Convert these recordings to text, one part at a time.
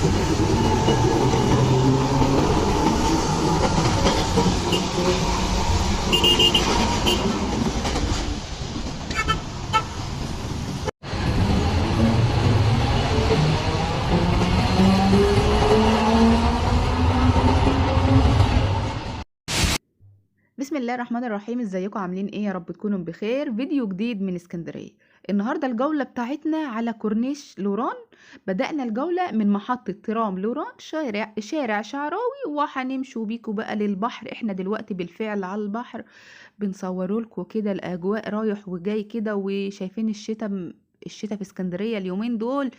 بسم الله الرحمن الرحيم. ازيكم عاملين ايه؟ يا رب تكونوا بخير. فيديو جديد من اسكندرية. النهاردة الجولة بتاعتنا على كورنيش لوران. بدأنا الجولة من محطة ترام لوران شارع شعراوي، وهنمشوا بيكم بقى للبحر. احنا دلوقتي بالفعل على البحر، بنصوروا لكم كده الاجواء رايح وجاي كده، وشايفين الشتاء في اسكندرية اليومين دول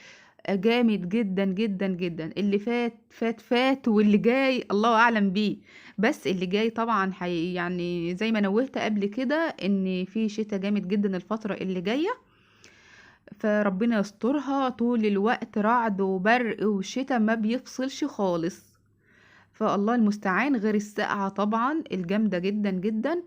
جامد جدا جدا جدا. اللي فات فات فات، واللي جاي الله اعلم بيه. بس اللي جاي طبعا يعني زي ما نوهت قبل كده ان في شتاء جامد جدا الفترة اللي جاية، فربنا يسترها. طول الوقت رعد وبرق وشتاء ما بيفصلش خالص، فالله المستعان. غير السقعة طبعا الجامدة جدا جدا.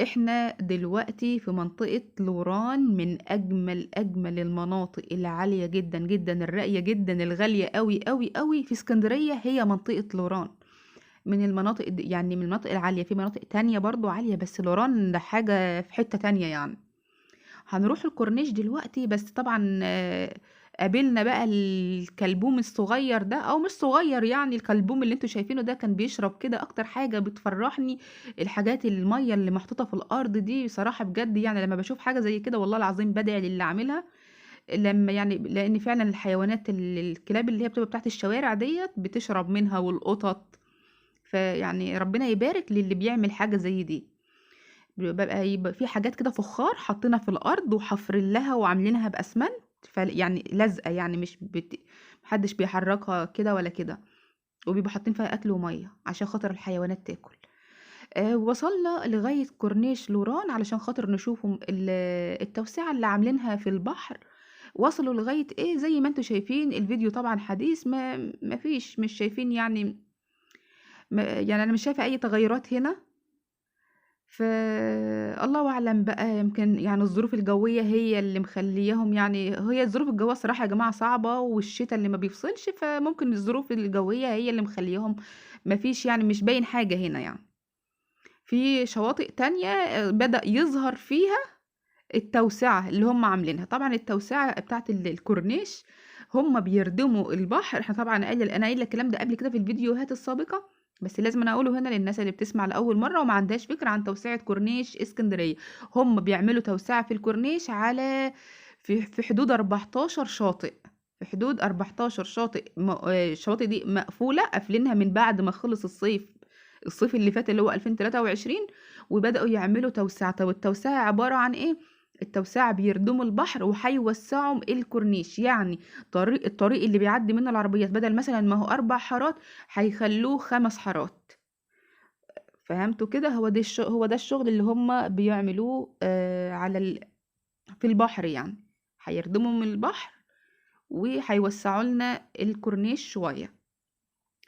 احنا دلوقتي في منطقة لوران، من اجمل اجمل المناطق العالية جدا جدا، الراقية جدا، الغالية قوي قوي قوي في اسكندرية، هي منطقة لوران. من المناطق يعني من المناطق العالية. في مناطق تانية برضو عالية، بس لوران ده حاجة في حتة تانية يعني. هنروح الكورنيش دلوقتي، بس طبعا قابلنا بقى الكلبوم الصغير ده، او مش صغير يعني، الكلبوم اللي انتوا شايفينه ده كان بيشرب كده. اكتر حاجة بتفرحني الحاجات المية اللي محطوطة في الارض دي صراحة بجد، يعني لما بشوف حاجة زي كده والله العظيم بدعي للي عاملها، لما يعني لان فعلا الحيوانات الكلاب اللي هي بتبقى بتاعت الشوارع ديت بتشرب منها، والقطط. فيعني ربنا يبارك للي بيعمل حاجة زي دي. بيبقى يبقى في حاجات كده فخار حاطينها في الارض وحفرين لها وعاملينها باسمنت، يعني لازقه، يعني مش محدش بيحركها كده ولا كده، وبيبقوا حاطين فيها اكل ومية عشان خاطر الحيوانات تاكل. وصلنا لغاية كورنيش لوران علشان خاطر نشوف التوسعة اللي عاملينها في البحر. وصلوا لغاية ايه زي ما انتوا شايفين. الفيديو طبعا حديث، ما فيش، مش شايفين يعني، ما يعني انا مش شايفه اي تغيرات هنا. فالله اعلم بقى، يمكن يعني الظروف الجوية هي اللي مخلياهم، يعني هي الظروف الجوية صراحة يا جماعة صعبة، والشتاء اللي ما بيفصلش، فممكن الظروف الجوية هي اللي مخلياهم ما فيش، يعني مش باين حاجة هنا. يعني في شواطئ تانية بدأ يظهر فيها التوسعة اللي هم عاملينها. طبعا التوسعة بتاعت الكورنيش، هم بيردموا البحر. احنا طبعا انا قايله الكلام ده قبل كده في الفيديوهات السابقة، بس لازم انا اقوله هنا للناس اللي بتسمع لاول مرة وما عندهاش فكرة عن توسعه كورنيش اسكندرية. هم بيعملوا توسعه في الكورنيش على في حدود 14 شاطئ، في حدود 14 شاطئ. الشواطئ دي مقفولة، قافلينها من بعد ما خلص الصيف اللي فات اللي هو 2023، وبداوا يعملوا توسعه. طب التوسعة عبارة عن ايه؟ التوسعة بيردموا البحر وهيوسعوا الكورنيش، يعني الطريق اللي بيعدي منه العربيات بدل مثلا ما هو 4 حارات هيخلوه 5 حارات. فهمتوا كده؟ هو ده الشغل اللي هم بيعملوه على في البحر، يعني هيردموا من البحر وهيوسعوا لنا الكورنيش شوية.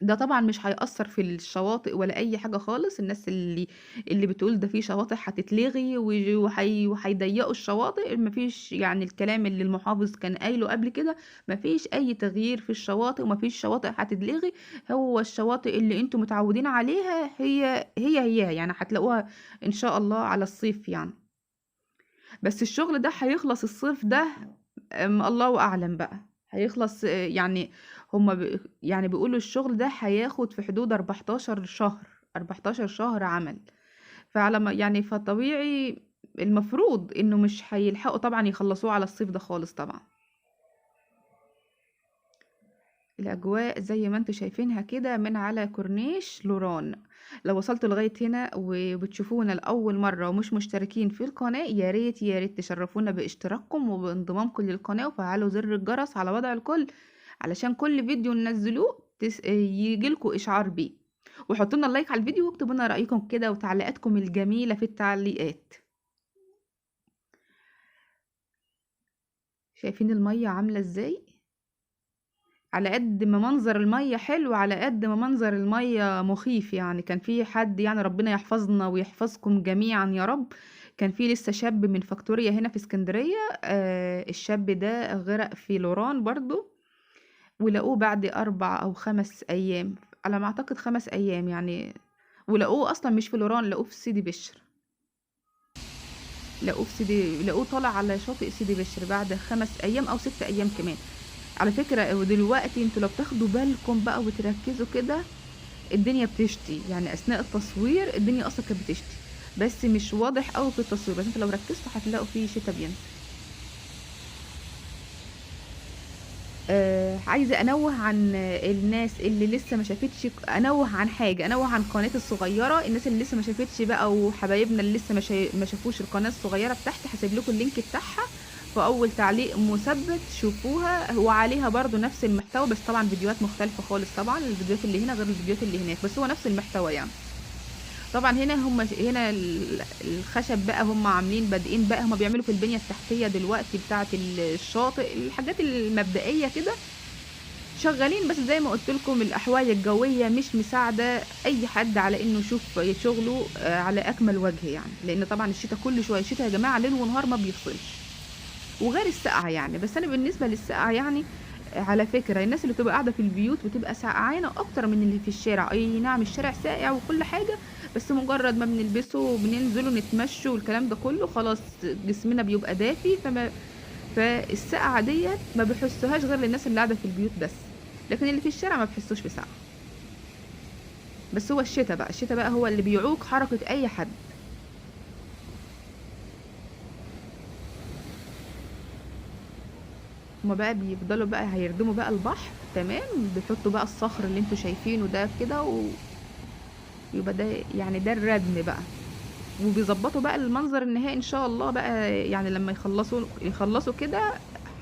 ده طبعا مش هيأثر في الشواطئ ولا اي حاجة خالص. الناس اللي بتقول ده في شواطئ هتتلغي وهيضيقوا الشواطئ، مفيش، يعني الكلام اللي المحافظ كان قايله قبل كده مفيش اي تغيير في الشواطئ ومفيش شواطئ هتتلغي. هو الشواطئ اللي انتم متعودين عليها هي هي هي، يعني هتلاقوها ان شاء الله على الصيف يعني. بس الشغل ده هيخلص الصيف ده، الله اعلم بقى هيخلص. يعني هما يعني بيقولوا الشغل ده هياخد في حدود 14 شهر، 14 شهر عمل. فعلى ما يعني، فطبيعي المفروض انه مش هيلحقوا طبعا يخلصوه على الصيف ده خالص. طبعا الاجواء زي ما انتوا شايفينها كده من على كورنيش لوران. لو وصلتوا لغاية هنا وبتشوفونا لأول مرة ومش مشتركين في القناة، يا ريت يا ريت تشرفونا باشتراككم وبانضمامكم للقناة، وفعلوا زر الجرس على وضع الكل علشان كل فيديو ننزلوه يجيلكوا إشعار بيه. وحطوا لنا اللايك على الفيديو واكتبوا لنا رأيكم كده وتعليقاتكم الجميلة في التعليقات. شايفين المية عاملة ازاي؟ على قد ما منظر المية حلو على قد ما منظر المية مخيف. يعني كان في حد، يعني ربنا يحفظنا ويحفظكم جميعا يا رب، كان في لسه شاب من فاكتوريا هنا في اسكندرية، الشاب ده غرق في لوران برضو. ولقوه بعد 4 أو 5 أيام، على ما أعتقد 5 أيام يعني، ولقوه أصلًا مش في لوران، لقوه في سيدي بشر. لقوه في سيدي لقوه طالع على شاطئ سيدي بشر بعد 5 أيام أو 6 أيام كمان. على فكرة ودلوقتي أنتم لو بتاخدوا بالكم بقى وتركزوا كده، الدنيا بتشتي، يعني أثناء التصوير الدنيا أصلًا كانت بتشتي، بس مش واضح أوي في التصوير، بس أنتم لو ركزتوا هتلاقوا في شتا بينزل. عايزة أنوّه عن الناس اللي لسه ما شافتش أنوّه عن حاجة، أنوّه عن قناتي الصغيرة، الناس اللي لسه ما شافتش بقى وحبايبنا اللي لسه ما شافوش القناة الصغيرة بتاعتي، هاسيب لكم ال link بتاعها في أول تعليق مثبت شوفوها، وعليها برضه نفس المحتوى، بس طبعًا فيديوهات مختلفة خالص طبعًا، الفيديوهات اللي هنا غير الفيديوهات اللي هناك، بس هو نفس المحتوى يعني. طبعًا هنا هم هنا الخشب بقى هم عاملين بادئين بقى، هم بيعملوا في البنية التحتية دلوقتي بتاعة الشاطئ، الحاجات المبدئية كده، شغالين، بس زي ما قُلت لكم الأحوال الجوية مش مساعدة أي حد على إنه يشوف شغله على أكمل وجه يعني، لإن طبعًا الشتا كل شوية، الشتا يا جماعة ليل ونهار ما بيفصلش، وغير السقعة يعني. بس أنا بالنسبة للسقعة يعني على فكرة الناس اللي بتبقى قاعدة في البيوت بتبقى سقعانة أكتر من اللي في الشارع، أي نعم الشارع ساقع وكل حاجة، بس مجرد ما بنلبسه وبننزلوا نتمشوا والكلام ده كله خلاص جسمنا بيبقى دافي، فالسقعة ديّة ما بيحسوهاش غير للناس اللي قاعدة في البيوت بس، لكن اللي في الشارع ما بيحسوش بسقعة. بس هو الشتا بقى، الشتا بقى هو اللي بيعوق حركة أي حد. هُم بقى بيفضلوا بقى هيردموا بقى البحر، تمام، بيحطوا بقى الصخر اللي أنتم شايفينه ده كده، ويبقى ده يعني ده الردم بقى، وبيضبطوا بقى المنظر النهائي إن شاء الله بقى، يعني لما يخلصوا كده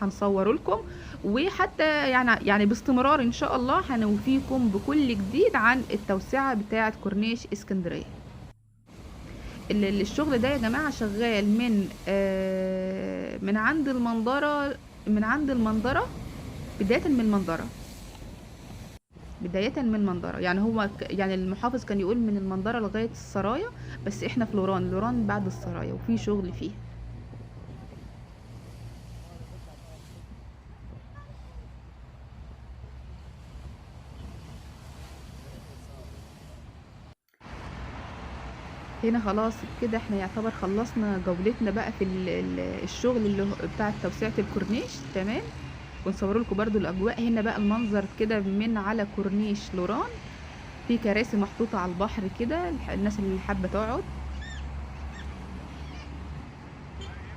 هنصوره لكم، وحتى يعني باستمرار إن شاء الله هنوفيكم بكل جديد عن التوسعة بتاعة كورنيش اسكندرية. الشغل ده يا جماعة شغال من عند المنظرة، من عند المنظرة، بداية من المنظرة، بداية من المنظرة، يعني هو يعني المحافظ كان يقول من المنظرة لغاية السرايا، بس احنا في لوران، لوران بعد السرايا وفي شغل فيها. هنا خلاص كده احنا يعتبر خلصنا جولتنا بقى في الشغل اللي هو بتاع توسعة الكورنيش، تمام. ونصور لكم برضو الأجواء هنا بقى، المنظر كده من على كورنيش لوران، في كراسي محطوطة على البحر كده، الناس اللي حابة تقعد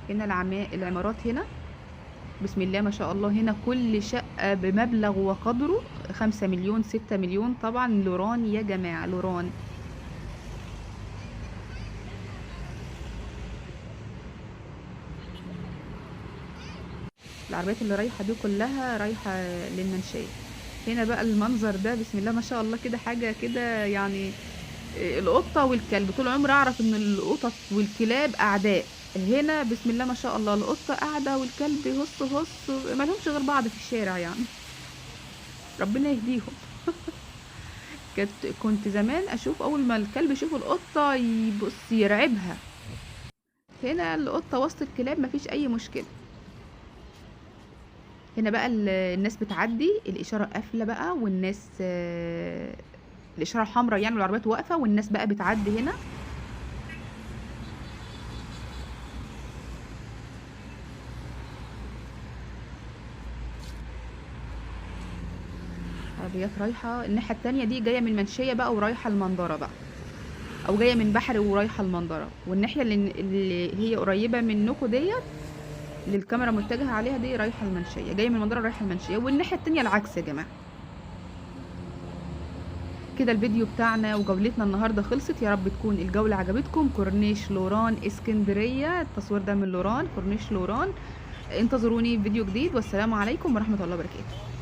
هنا. العمارات هنا بسم الله ما شاء الله، هنا كل شقة بمبلغ وقدره 5 مليون 6 مليون. طبعا لوران يا جماعة، لوران. العربيات اللي رايحة دي كلها رايحة للمنشية. هنا بقى المنظر ده بسم الله ما شاء الله كده، حاجة كده يعني، القطة والكلب، طول عمري أعرف إن القطط والكلاب أعداء، هنا بسم الله ما شاء الله القطة قاعدة والكلب هص هص، ما لهمش غير بعض في الشارع يعني، ربنا يهديهم. كنت زمان أشوف أول ما الكلب يشوف القطة يبص يرعبها، هنا القطة وسط الكلاب مفيش أي مشكلة. هنا بقى الناس بتعدي، الإشارة قافلة بقى، والناس، الإشارة حمراء يعني، والعربيات واقفة والناس بقى بتعدي هنا. عربيات رايحة الناحية التانية دي جاية من المنشية بقى ورايحة المنظرة بقى، أو جاية من بحري ورايحة المنظرة. والناحية اللي هي قريبة منكم ديت اللي الكاميرا متجهة عليها دي رايحة المنشية، جاية من المنظرة رايحة المنشية، والناحية التانية العكس يا جماعة. كده الفيديو بتاعنا وجولتنا النهاردة خلصت، يا رب تكون الجولة عجبتكم. كورنيش لوران اسكندرية، التصوير ده من لوران، كورنيش لوران. انتظروني في فيديو جديد، والسلام عليكم ورحمة الله وبركاته.